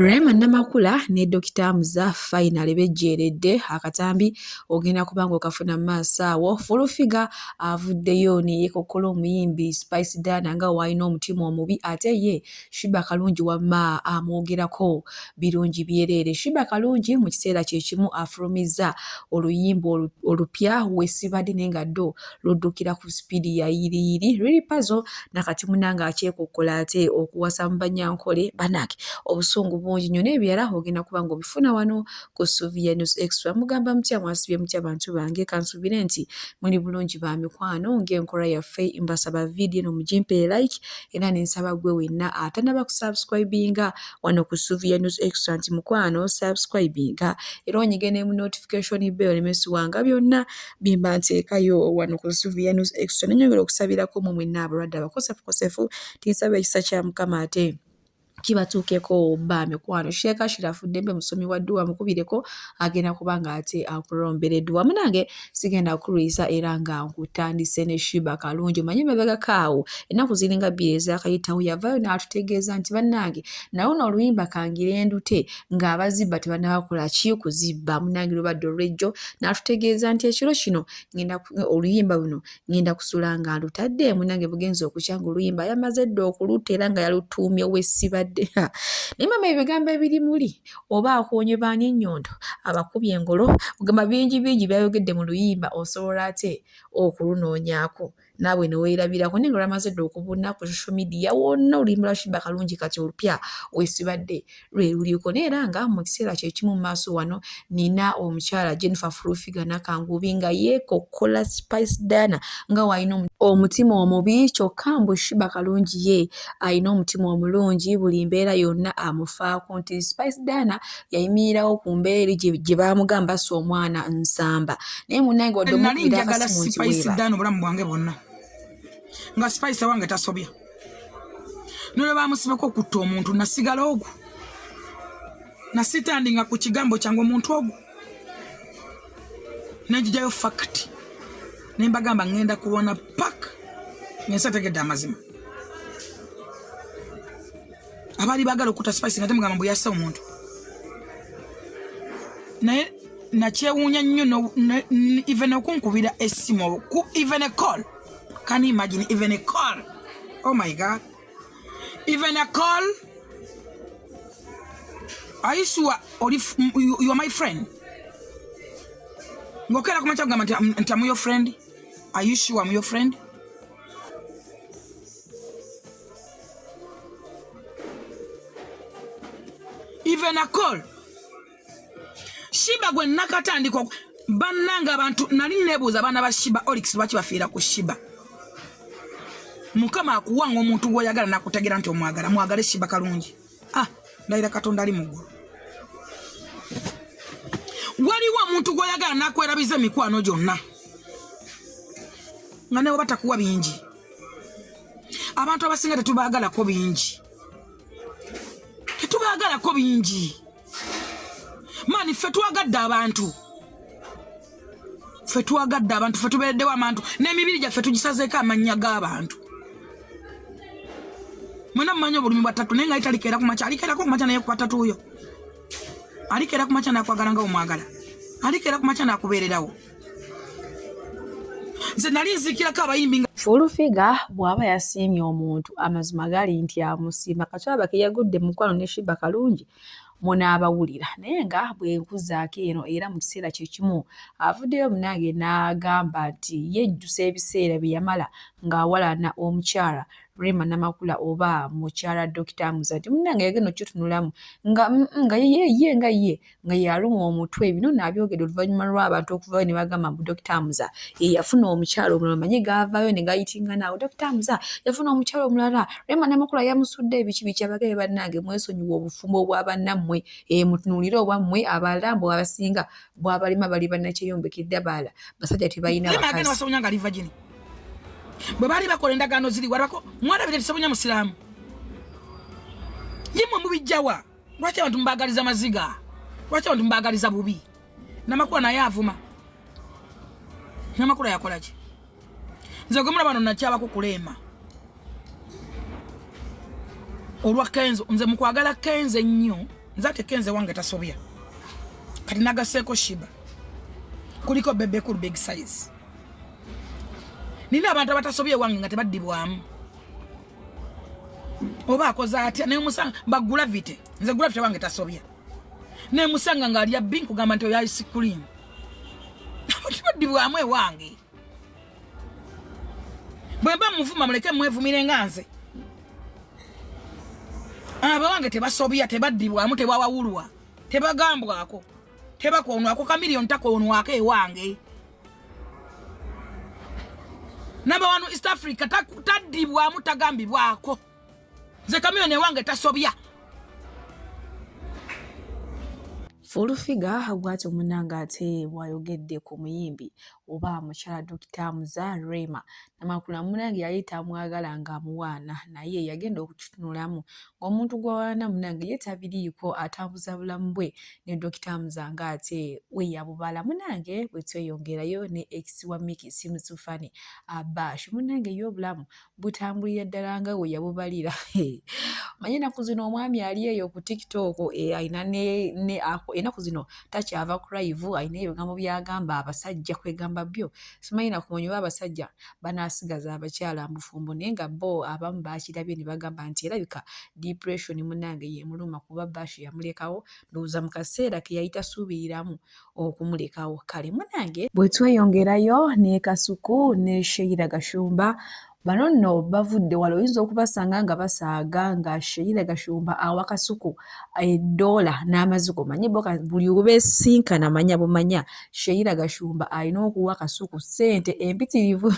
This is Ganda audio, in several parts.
Rema Namakula ne Dokita Hamza fayinale bejjeeredde akatambi ogenda kuba ng'okafuna mu maaso awo. Full Figure avuddeyo ne yeekokkola omuyimbi Spice Diana nga w'alina omutima omubi ate ye Sheebah Kalungi wamma amwogerako birungi byereere. Sheebah Kalungi mu kiseera kye kimu afulumizza oluyimba olupya Wesibadde naye nga ddo luddukira ku sipiidi ya yiriyiri. Lil Pazo nakati munange akyekokkola ate okuwasa mu Banyankole banange obusungu bungi nnyo n'ebirala ogenda kuba ng'obifuna wano ku Suvia News Extra. Mugamba mutya mwasibye mutya bantu bange kansubire nti muli bulungi ba mikwano ng'enkola yaffe mbasaba vidiyo eno mugimpe like era ne nsaba gwe wenna atanaba kusubscribinga wano ku Suvia News Extra nti mukwano subscribinga era onyige ne mu notification bell oleme siwanga byonna bye mba nteekayo wano ku Suvia News Extra. Nenyongera okusabirako mu mwenna abalwadde abakosefukosefu tinsaba ekisa kya Mukama ate kibatuukeko ba mikwano. Sheikh Ashiraf Ddembe musomi wa dduwa mukubireko agenda kuba nga ate akulombereddwa. Munange sigenda kulwisa era nga nkutandise ne Sheebah Kalungi. Omanyi emabegako awo ennaku ziringa bbiri ezaakayitawo yavaayo n'atutegeeza nti bannange naye ono oluyimba kangire ndute ng'abazibba tebannaba kukola ki kuzibba. Munnange lubadde olw'ejjo n'atutegeeza nti ekiro kino ngenda oluyimba luno ngenda kusula nga alutadde. Munnange bugenze okukya ng'oluyimba yamaze dda okuluta era nga yalutuumye wesibadde. Naye maama ebigambo ebiri muli oba akoonye baani ennyondo abakubye engolo ogamba bingi bingi by'ayogedde mu luyimba osobola ate okulunoonyaako. Naawe ne weerabirako naye nga lwamaze dda okubuna ku social media wonna oluyimba lwa Sheebah Kalungi kati olupya wesibadde lwe luliko naye era nga mu kiseera kye kimu mu maaso wano nina omukyala Jennifer Full Figure Nakanguubi nga yeekokkola Spice Diana nga w'alina omutima omubi kyokka mbu Sheebah Kalungi ye alina omutima omulungi buli mbeera yonna amufaako nti Spice Diana yayimirirawo ku mbeera eri gye baamugamba si omwana nsamba naye munnange wadde nali omukubira njagala akasimu nti Spice weebale. Diana obulamu bwange bwonna nga Spice wange tasobya nolwe bamusibako okutta omuntu nasigala ogwo nasitandinga ku kigambo kyange omuntu ogwo nenjijayo fact nembagamba ngenda kulwana pak ngensi ategedde amazima abaali baagala okutta Spice nga temugamba mbu yasse omuntu naye nakyewuunya nnyo even okunkubira essimu even a call. Can you imagine even a call? Oh my God, even a call. Are you sure oli you are my friend? Ng'okeera ku makya kugamba nti am your friend. Are you sure I'm your friend? Even a call. Sheebah gwe nakatandika bannange abantu nali neebuuza abaana ba Sheebah Olix lwaki bafiira ku Sheebah. Mukama akuwanga omuntu gw'oyagala n'akutegeera nti omwagala, mwagale Sheebah Kalungi. Ah, ndayira Katonda ali mu ggulu. Waliwo omuntu gw'oyagala n'akwerabiza emikwano gyonna nga ne bwe batakuwa bingi. Abantu abasinga tetubaagalako bingi, tetubaagalako bingi. Maani ffe twagadde abantu, ffe twagadde abantu, ffe tubeereddewo abantu n'emibiri gyaffe tugisazeeko amannya g'abantu. Mwena mumanyi obulumi bwa tatu naye nga alikeera ku makya, alikeerako ku makya naye kuba tatu yo. Alikeera ku makya n'akwagala nga omwagala, alikeera ku makya n'akubeererawo. Nze nali nziikirako abayimbi nga Full Figure bw'aba yasiimye omuntu amazima gali nti amusiima. Katwaba ke yagudde mu mukwano ne Sheebah Kalungi munaabawulira naye nga bwe nkuzaako eno era mu kiseera kye kimu avuddeyo munange n'agamba nti yejjusa ebiseera bye yamala ng'awalana omukyala Rema Namakula oba mukyala Dokita Hamza nti munnange yagenda okukitunulamu nga nga ye ye nga ye nga yalumwa omutwe. Bino nno abyogedde oluvannyuma lw'abantu okuvaayo ne bagamba mbu Dokita Hamza ye yafuna omukyala omulala omanyi gaavaayo ne gayitingana awo Dokita Hamza yafuna omukyala omulala Rema Namakula yamusudde ebiki biki abagabe bannange mwesonyiwe obufumbo bwa bannammwe mutunuulire obwammwe abalala mbu abasinga bwabalema bali bannakyeyombekedde abalala basajja tebalina bakazi. Bwe baali bakola endagaano ziri walabako mwarabira tisabunya musiraamu yimwe mubijjawa. Lwaki abantu mubaagaliza maziga? Lwaki abantu mubaagaliza bubi? Namakula naye avuma. Namakula yakola ki? Nze gwe mulaba no nakyabako kuleema olwa Kenzo. Nze mukwagala Kenzo ennyo. Nze ate Kenze wange tasobya. Kati nagaseeko Shiba. Kuliko Bebe Cool big size. Nina abantu abatasobya ewange nga tebaddibwamu. Oba akoze atya naye musanga mba Gravity. Nze Gravity wange tasobya. Naye musanga ng'alya bbi nkugamba nti oyo ice cream. Abantu baddibwamu ewange. Bwe mba muvuma muleke mwevumire nga nze. Abawange tebasobya, tebaddibwamu, tebawawulwa, tebagambwako, tebakoonwako. Kamiliyoni takoonwako ewange. Number one East Africa taddibwamu, tagambibwako. Nze kamiliyoni ewange tasobya. Full Figure bw'atyo munnange ate bw'ayogedde ku muyimbi oba mukyala Dokita Muza Rema. Namakula munnange yali tamwagala ng'amuwaana naye yagenda okukitunulamu ng'omuntu gw'awaana munnange ye tabiriiko atambuza bulamu bwe ne Dokita Muza ng'ate we yabubala. Munnange bwe tweyongerayo ne ex wa Mickey Simusufani Abash munnange ye obulamu butambulira ddala nga we yabubalira. Omanyi ennaku zino omwami ali eyo ku TikTok eh, alina ennaku zino takyava ku live, alina ebigambo by'agamba abasajja kwegamba byo simanyi na kumanya oba abasajja banaasigaza abakyala mu bufumbo naye nga bo abamu baakirabye ne bagamba nti erabika depression munnange y'emuluma kuba Bash yamulekawo ndowooza mu kaseera ke yali tasuubiriramu okumulekawo. Kale munange bwe tweyongerayo ne Kasuku ne Sheila Gashumba bano nno bavudde wala oyinza okubasanga nga basaaga nga Sheila Gashumba awa Kasuku eddoola n'amazigo manye bo buli webesinkana manya bumanya Sheila Gashumba alina okuwa Kasuku ssente empitirivu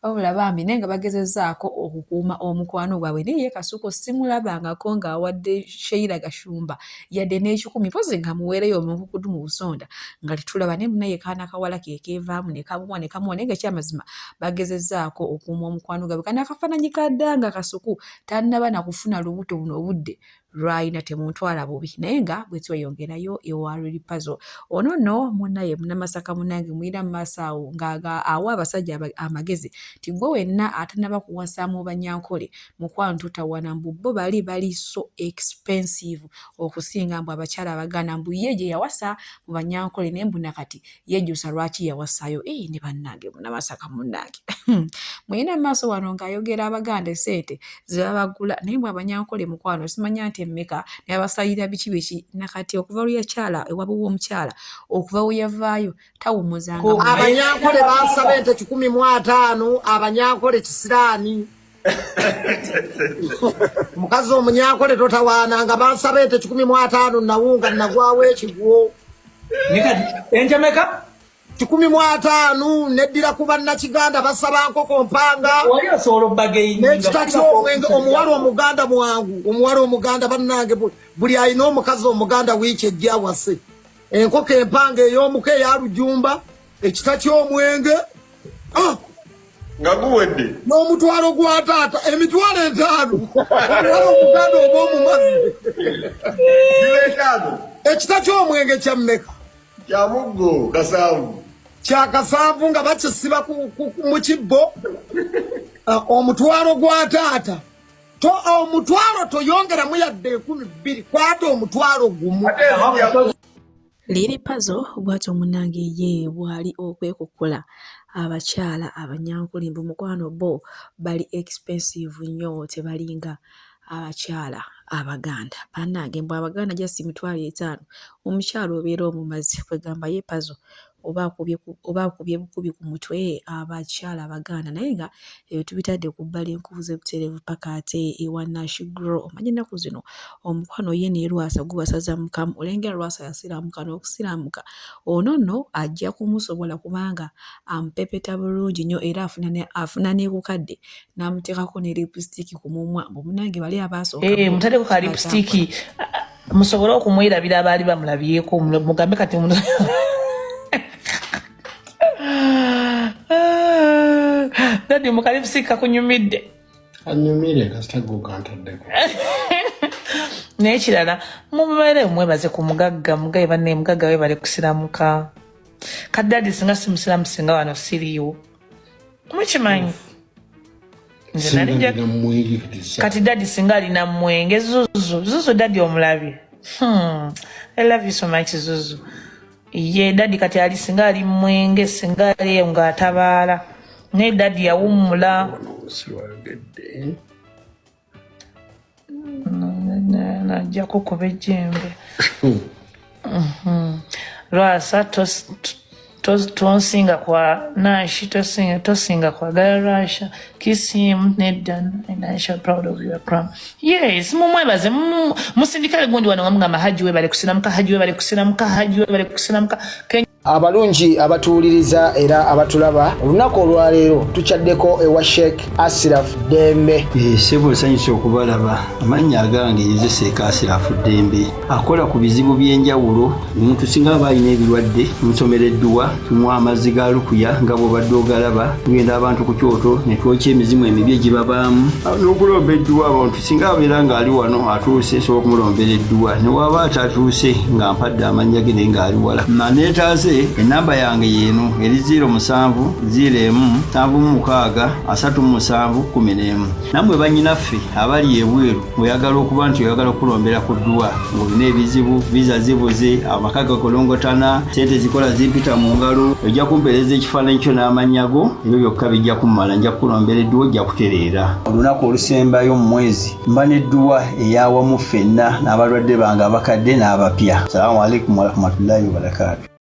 wabula bambi naye nga bagezezaako okukuuma omukwano gwabwe naye ye Kasuku simulabangako ng'awadde Sheila Gashumba yadde n'ekikumi mpozi nga muweereyo omunkukudu mu busonda nga tetulaba naye munaye kaana kawala ke keevaamu ne kamuwa ne kamuwa naye nga ekyamazima bagezezaako okuuma omukwano gwabwe kano akafaananyi kadda nga Kasuku tannaba na kufuna lubuto buno obudde lwalina temuntwala bubi naye nga bwe tweyongerayo ewa Lil Pazo ono nno munnaye munnamasaka munnange muyina mu maaso awo nga awa abasajja amagezi nti gwe wenna atannaba kuwasa mu Banyankole mukwano totawana mbu bo bali bali so expensive okusinga mbu abakyala abaganda mbu ye gye yawasa mu banyankole naye mbu nakati yejjusa lwaki yawasayo ee ne bannange munamasaka munnange muyina mu maaso wano ng'ayogera abaganda esente zebabagula naye mbu abanyankole mukwano simanya nti emmeka naye abasalira biki biki nakati okuva lwe yakyala ewabwe w'omukyala okuva we yavaayo tawumuzanga abanyankole bansaba ente 150 abanyankole kisiraani omukazi omunyankole totawaana nga bansaba ente 150 nawunga nagwawo ekigwo ente meka 150 neddira ku bannakiganda basaba nkoko mpanga n'ekita ky'omwenge omuwala omuganda mwangu omuwala omuganda bannange buli alina omukazi omuganda wiiki ejja awase enkoko empanga ey'omuka eya lujumba ekita ky'omwenge ah! nga guwedde n'omutwalo gwa taata emitwalo etaano omuwala omuganda oba omumazi ekita ky'omwenge kya mmeka kya muggo kasanvu kya kasanvu nga bakisiba mu kibbo ah, omutwalo gwa taata to omutwalo toyongeramu yadde 2000 kwata omutwalo gumu Lil Pazo bwatyo munnange ye bw'ali okwekokkola abakyala Abanyankole mbu mukwano bo bali expensive nnyo tebalinga abakyala Abaganda. Bannange mbu Abaganda just 50,000 omukyala obeera omumaze kwegamba ye Pazo oba akubye oba akubye bukubi ku mutwe abakyala Abaganda naye nga ebyo tubitadde ku bbali nkubuze butereevu paka ate ewa Nash Grow omanyi ennaku zino omukwano ye ne Lwasa gubasaza mukamu olengera Lwasa yasiramuka n'okusiramuka ono nno ajja kumusobola kubanga amupepeta bulungi nnyo era afuna ne afuna ne ku kadde n'amuteekako ne lipstick ku mumwa mbu munnange bali abaasooka Eh, mutadeko ka lipstick musobole okumwerabira abaali bamulabyeko mugambe kati dadi mukalipstick kakunyumidde anyumire kasita gukantaddeko naye kirala mubeere mwebaze ku mugagga mugaye banne mugagga webale kusiramuka kati dadi singa simusiramu singa wano siriiwo mukimanyi nze nali kati dadi singa alina mwenge zuzu zuzu dadi omulabye. I love you so much Zuzu. Ye daddy kati ali singa ali mwenge singa ali eyo ng'atabaala naye daddy yawummula. Siwayogedde. Najja kukuba ejjembe. Lwasa tonsinga kwa Nashi, tosinga kwagala Russia kisimu nedda. Nasha, proud of your crown. Yes, mumwebaze, musindikale gundi wano nga mugamba Hajji webale kusiramuka, Hajji webale kusiramuka, Hajji webale kusiramuka. Abalungi abatuwuliriza era abatulaba, olunaku olwaleero tukyaddeko ewa Sheikh Asiraf Ddembe. Ssebo, nsanyuse okubalaba. Amannya agange nze Sheikh Asirafu Ddembe, akola ku bizibu by'enjawulo. Omuntu singa aba alina ebirwadde, tumusomera edduwa, tumuwa amazzi ga lukuya nga bw'obadde ogalaba. Tugenda abantu ku kyoto ne twokya emizimu emibi egibabaamu n'okulomba edduwa. Abantu singa abeera ng'ali wano atuuse, nsobola okumulombera edduwa, ne waba atatuuse nga mpadde amannya ge naye ng'ali wala naneetaase. Enamba yange yeeno eri 07 01 76 37 11. Nammwe bannyinaffe abali ebweru, oyagala okuba nti oyagala okulombera ku dduwa ng'olina ebizibu, visa zibuze, amaka gakolongotana, sente zikola zimpita mu ngalo, ojja kumpeereza ekifaananyi kyo n'amannya go, ebyo byokka bijja kummala, nja kukulombera edduwa, ojja kutereera. Olunaku olusembayo mu mwezi mba n'edduwa eyawamu ffenna n'abalwadde bange abakadde n'abapya. Salaamu alaikum warahmatullahi wabarakaatu.